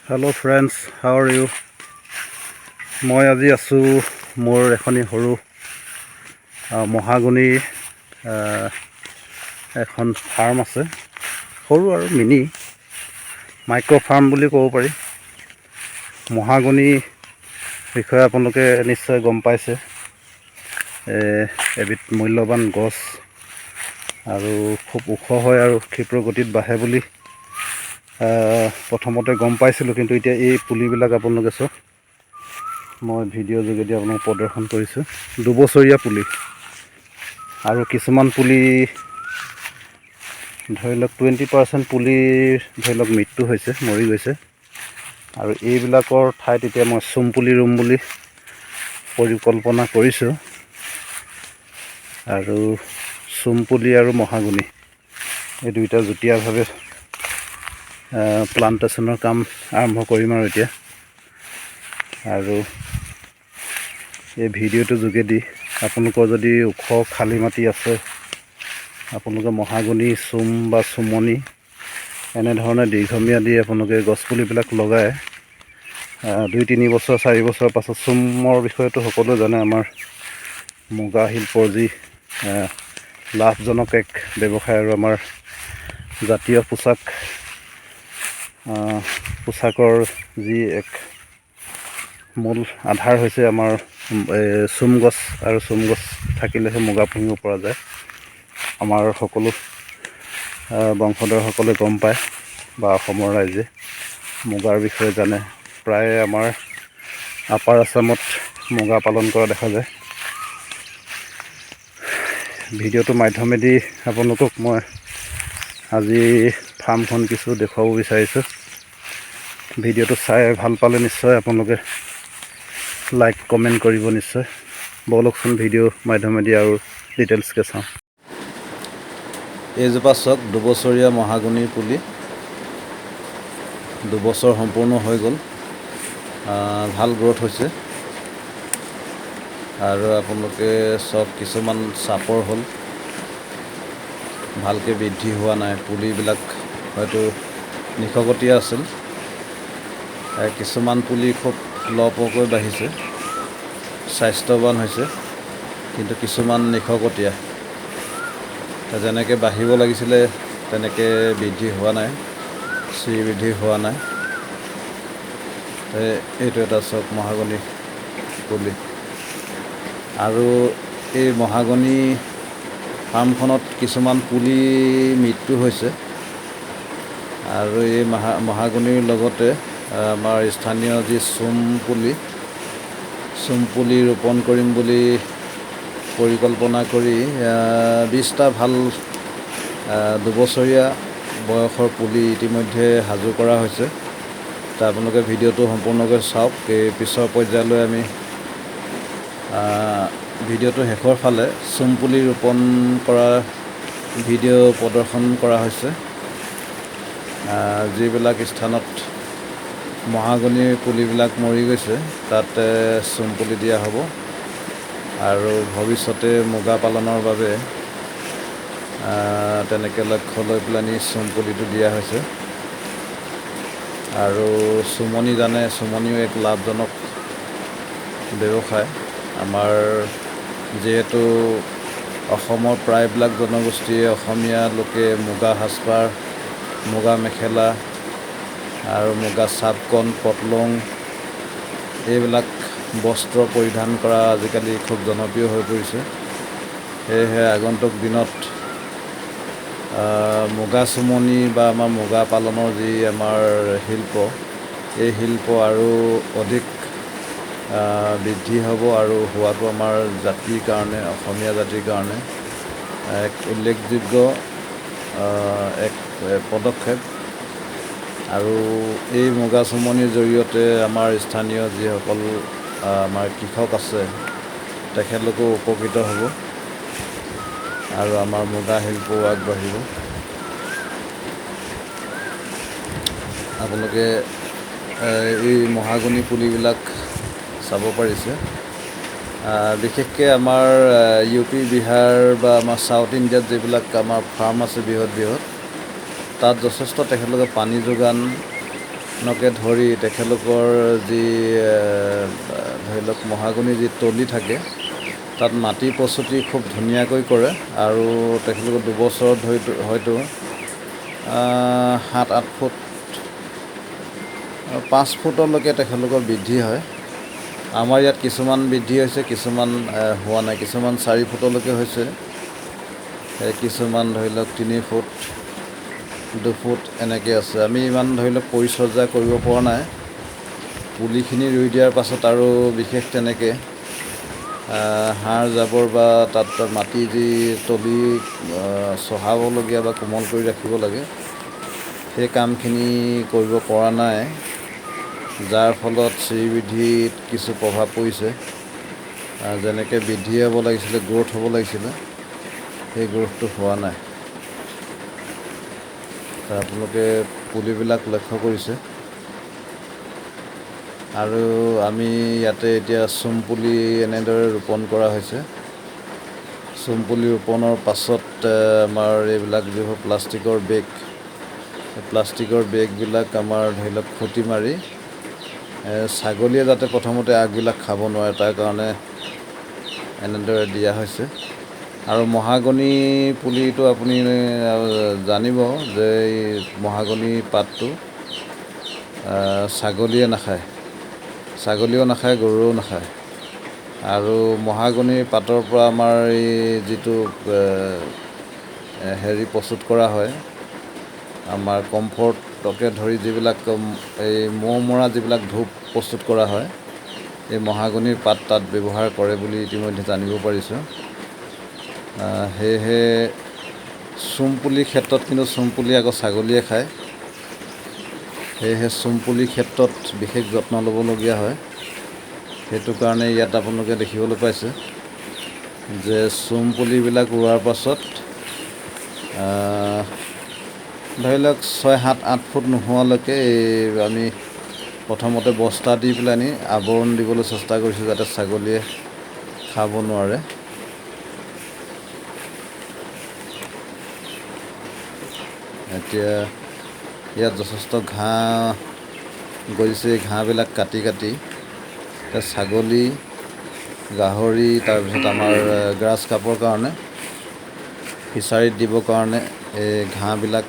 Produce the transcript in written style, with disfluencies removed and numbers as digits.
Hello friends, how are you? মই আজি আছোঁ মোৰ এখনি সৰু মহাগনিৰ এখন ফাৰ্ম আছে, সৰু আৰু মিনি মাইক্ৰ' ফাৰ্ম বুলি ক'ব পাৰি। মহাগনি বিষয়ে আপোনালোকে নিশ্চয় গম পাইছে। এবিধ মূল্যৱান গছ আৰু খুব ওখ হয় আৰু ক্ষিপ্ৰ গতিত বাঢ়ে বুলি প্ৰথমতে গম পাইছিলোঁ। কিন্তু এতিয়া এই পুলিবিলাক আপোনালোকে চাওক, মই ভিডিঅ' যোগেদি আপোনালোক প্ৰদৰ্শন কৰিছোঁ। 2 বছৰীয়া পুলি আৰু কিছুমান পুলি ধৰি লওক 20% পুলিৰ ধৰি লওক মৃত্যু হৈছে, মৰি গৈছে। আৰু এইবিলাকৰ ঠাইত এতিয়া মই চুম পুলি ৰুম বুলি পৰিকল্পনা কৰিছোঁ। আৰু চুম পুলি আৰু মহাগনি এই দুইটা যুটীয়াভাৱে প্লান্টেশ্যনৰ কাম আৰম্ভ কৰিম। আৰু এতিয়া আৰু এই ভিডিঅ'টোৰ যোগেদি আপোনালোকৰ যদি ওখ খালী মাটি আছে, আপোনালোকে মহাগনি, চুম বা চুমনি এনেধৰণে দীৰ্ঘম্যাদী আপোনালোকে গছপুলিবিলাক লগাই 2-3 বছৰ, 4 বছৰৰ পাছত, চুমৰ বিষয়েতো সকলোৱে জানে, আমাৰ মুগা শিল্পৰ যি লাভজনক এক ব্যৱসায় আৰু আমাৰ জাতীয় পোচাকৰ যি এক মূল আধাৰ হৈছে আমাৰ এই চুম গছ। আৰু চুম গছ থাকিলেহে মুগা পুহিব পৰা যায়। আমাৰ সকলো বংশধৰসকলে গম পায় বা অসমৰ ৰাইজে মুগাৰ বিষয়ে জানে। প্ৰায়ে আমাৰ আপাৰ আছামত মুগা পালন কৰা দেখা যায়। ভিডিঅ'টোৰ মাধ্যমেদি আপোনালোকক মই আজি ফাৰ্মখন কিছু দেখুৱাব বিচাৰিছোঁ। ভিডিঅ'টো চাই ভাল পালে নিশ্চয় আপোনালোকে লাইক, কমেণ্ট কৰিব নিশ্চয়। ব'লকচোন, ভিডিঅ' মাধ্যমেদি আৰু ডিটেইলছকৈ চাওঁ। এইজোপা চাওক, 2 বছৰীয়া মহাগনিৰ পুলি। 2 বছৰ সম্পূৰ্ণ হৈ গ'ল। ভাল গ্ৰ'থ হৈছে। আৰু আপোনালোকে চাওক, কিছুমান চাপৰ হ'ল, ভালকৈ বৃদ্ধি হোৱা নাই। পুলিবিলাক হয়তো নিশকতীয়া আছিল। কিছুমান পুলি খুব লহপহকৈ বাঢ়িছে, স্বাস্থ্যৱান হৈছে, কিন্তু কিছুমান নিশকতীয়া, যেনেকৈ বাঢ়িব লাগিছিলে তেনেকৈ বৃদ্ধি হোৱা নাই, শ্ৰী বৃদ্ধি হোৱা নাই। এইটো এটা চাওক মহাগনি পুলি। আৰু এই মহাগনি ফাৰ্মখনত কিছুমান পুলি মৃত্যু হৈছে। আৰু এই মহাগনিৰ লগতে আমাৰ স্থানীয় যি চুম পুলি, চুম পুলি ৰোপণ কৰিম বুলি পৰিকল্পনা কৰি 20টা ভাল 2 বছৰীয়া বয়সৰ পুলি ইতিমধ্যে সাজু কৰা হৈছে। তা আপোনালোকে ভিডিঅ'টো সম্পূৰ্ণকৈ চাওক। এই পিছৰ পৰ্যায়লৈ আমি ভিডিঅ'টোৰ শেষৰ ফালে চুম পুলি ৰোপণ কৰা ভিডিঅ' প্ৰদৰ্শন কৰা হৈছে। যিবিলাক স্থানত মহাগনিৰ পুলিবিলাক মৰি গৈছে, তাতে চুম পুলি দিয়া হ'ব। আৰু ভৱিষ্যতে মুগা পালনৰ বাবে তেনেকৈ লক্ষ্য লৈ পেলানি চুম পুলিটো দিয়া হৈছে। আৰু চুমনি জানে, চুমনিও এক লাভজনক ব্যৱসায়। আমাৰ যিহেতু অসমৰ প্ৰায়বিলাক জনগোষ্ঠীয়ে, অসমীয়া লোকে মুগা সাজপাৰ, মুগা মেখেলা আৰু মুগা চাপকণ, পটলং এইবিলাক বস্ত্ৰ পৰিধান কৰা আজিকালি খুব জনপ্ৰিয় হৈ পৰিছে। সেয়েহে আগন্তুক দিনত মুগা চুমনি বা আমাৰ মুগা পালনৰ যি আমাৰ শিল্প, এই শিল্প আৰু অধিক বৃদ্ধি হ'ব। আৰু হোৱাটো আমাৰ জাতিৰ কাৰণে, অসমীয়া জাতিৰ কাৰণে এক উল্লেখযোগ্য এক পদক্ষেপ। আৰু এই মুগা চুমনিৰ জৰিয়তে আমাৰ স্থানীয় যিসকল আমাৰ কৃষক আছে, তেখেতলোকো উপকৃত হ'ব আৰু আমাৰ মুগা শিল্পও আগবাঢ়িব। আপোনালোকে এই মহাগনি পুলিবিলাক চাব পাৰিছে। বিশেষকৈ আমাৰ ইউ পি, বিহাৰ বা আমাৰ চাউথ ইণ্ডিয়াত যিবিলাক আমাৰ ফাৰ্ম আছে বৃহৎ বৃহৎ, তাত যথেষ্ট তেখেতলোকে পানী যোগান নকে ধৰি তেখেতলোকৰ যি ধৰি লওক মহাগনি যি তলি থাকে, তাত মাটি প্ৰস্তুতি খুব ধুনীয়াকৈ কৰে আৰু তেখেতলোকৰ 2 বছৰত হয়তো 7-8 ফুট, 5 ফুটলৈকে তেখেতলোকৰ বৃদ্ধি হয়। আমাৰ ইয়াত কিছুমান বৃদ্ধি হৈছে, কিছুমান হোৱা নাই। কিছুমান 4 ফুটলৈকে হৈছে, কিছুমান ধৰি লওক 3 ফুট, 2 ফুট এনেকৈ আছে। আমি ইমান ধৰি লওক পৰিচৰ্যা কৰিব পৰা নাই। পুলিখিনি ৰুই দিয়াৰ পাছত আৰু বিশেষ তেনেকৈ সাৰ জাবৰ বা তাত মাটি যি তলি চহাবলগীয়া বা কোমল কৰি ৰাখিব লাগে, সেই কামখিনি কৰিব পৰা নাই, যাৰ ফলত শ্ৰীবৃদ্ধিত কিছু প্ৰভাৱ পৰিছে। যেনেকৈ বৃদ্ধি হ'ব লাগিছিলে, গ্ৰ'থ হ'ব লাগিছিলে, সেই গ্ৰ'থটো হোৱা নাই। আপোনালোকে পুলিবিলাক লক্ষ্য কৰিছে। আৰু আমি ইয়াতে এতিয়া চোম পুলি এনেদৰে ৰোপণ কৰা হৈছে। চোম পুলি ৰোপণৰ পাছত আমাৰ এইবিলাক যিবোৰ প্লাষ্টিকৰ বেগ, এই প্লাষ্টিকৰ বেগবিলাক আমাৰ ধৰি লওক খুঁটি মাৰি, ছাগলীয়ে যাতে প্ৰথমতে আগবিলাক খাব নোৱাৰে, তাৰ কাৰণে এনেদৰে দিয়া হৈছে। আৰু মহাগনি পুলিটো আপুনি জানিব যে এই মহাগনি পাতটো ছাগলীয়ে নাখায়, ছাগলীয়েও নাখায়, গৰুৱেও নাখায়। আৰু মহাগনিৰ পাতৰ পৰা আমাৰ এই যিটো হেৰি প্ৰস্তুত কৰা হয়, আমাৰ কমফৰ্টকে ধৰি যিবিলাক এই মহ মৰা যিবিলাক ধূপ প্ৰস্তুত কৰা হয়, এই মহাগনিৰ পাত তাত ব্যৱহাৰ কৰে বুলি ইতিমধ্যে জানিব পাৰিছোঁ। সেয়েহে চোম পুলিৰ ক্ষেত্ৰত কিন্তু চোম পুলি আকৌ ছাগলীয়ে খায়। সেয়েহে চোম পুলিৰ ক্ষেত্ৰত বিশেষ যত্ন ল'বলগীয়া হয়। সেইটো কাৰণে ইয়াত আপোনালোকে দেখিবলৈ পাইছে যে চোম পুলিবিলাক ৰোৱাৰ পাছত ধৰি লওক 6, 7, 8 ফুট নোহোৱালৈকে এই আমি প্ৰথমতে বস্তা দি পেলাইনি আৱৰণ দিবলৈ চেষ্টা কৰিছোঁ, যাতে ছাগলীয়ে খাব নোৱাৰে। এতিয়া ইয়াত যথেষ্ট ঘাঁহ গজিছে। এই ঘাঁহবিলাক কাটি কাটি ছাগলী, গাহৰি, তাৰপিছত আমাৰ গ্ৰাছ কাপৰ কাৰণে, ফিচাৰীত দিবৰ কাৰণে এই ঘাঁহবিলাক